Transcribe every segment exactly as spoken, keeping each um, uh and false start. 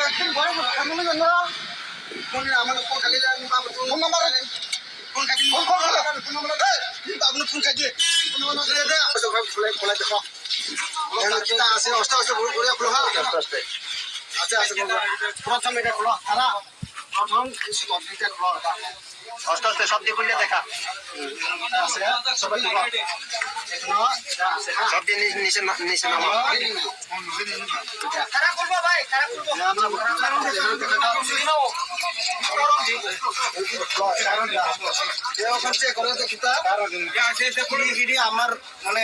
Phone number. Phone khai di. Phone khai di. Phone khai di. Phone number. Hey, phone khai di. Phone number. Phone khai di. Yang kita asli hostel, hostel, boleh, boleh, boleh, ha? Hostel, hostel. Asli, asli, boleh. Prothom eta kholo, tara. Prothom, stop, eta kholo, tara. Hostel, hostel, সব দিয়ে খুলে দেখা। Asli, সবাই দেখো। এখনো, এটা আছে, হ্যাঁ? সব দিয়ে নিচে, নিচে না-, নিচে নামা। খারাপ করবো ভাই, খারাপ করবো। এরকম চেক করে দেখি তা। এটি আমার মানে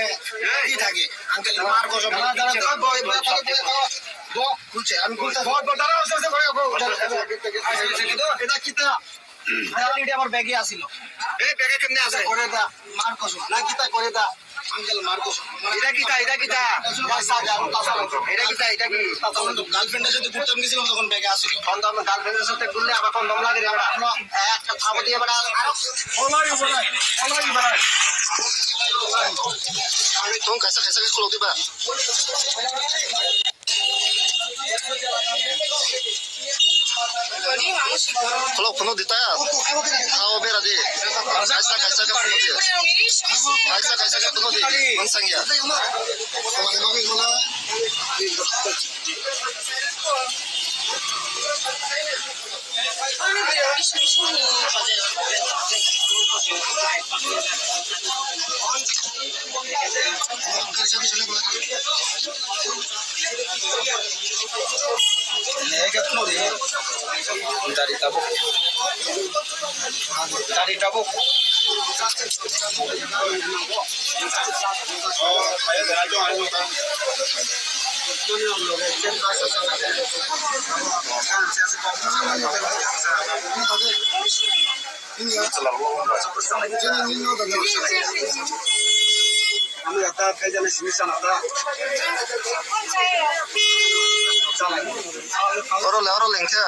কি থাকে? আঙ্কেল, মার কসম। দাঁড়া, দাঁড়া, দাঁড়া, বয়, বয়, বয়, বয়, বয়। বয়, খুলছে, আমি খুলতে। বয়, বয়, দাঁড়া, আস্তে, আস্তে করে, ওকে, ওকে, ওকে। আচ্ছা, আচ্ছা, আচ্ছা, আচ্ছা। এটা কিতা? এটা আমার ব্যাগে আছিল। এই ব্যাগে কেমনে আছে? করে দা, মার কসম। না, কিতা করে দা? আঙ্কেল, মার কসম। এটা কিতা? এটা কিতা? এটা কিতা? এটা কি? গার্লফ্রেন্ডের সাথে ঘুরতাম গেছিলাম তখন ব্যাগে আছিল। কন্ডম, গার্লফ্রেন্ডের সাথে ঘুরলে আবার কন্ডম লাগে রে বেটা। একটা থাবো দিয়ে বেটা। আরো বলাই, বলাই, বলাই, বলাই। আমি তখন কাছে কাছে খুলো দিবা। Khulok phunuk di ta. Tao bera di. Kaisa kaisa khe phunuk di. Kaisa kaisa khe phunuk di. Mansang ya. Dari tabuk. Dari tabuk. Oro le, oro le, hingke.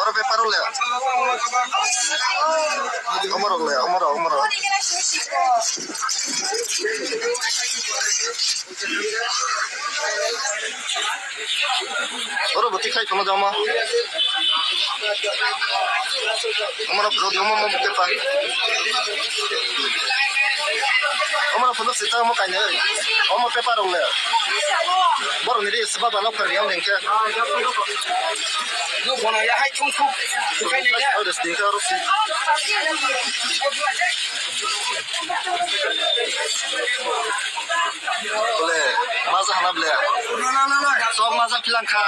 Oro paper oro le. Omorok le, omorok, omorok. Oro bo tikhai tongma jama. Omorok rodi omo mo pepa. Omorok photo sita omo kainwi. Omo pepa rok le. Borok ni ri seba ba lok phari yang dengke. Oro sdingke oro si. Bole, maza hana bole. Sok maza philang kha.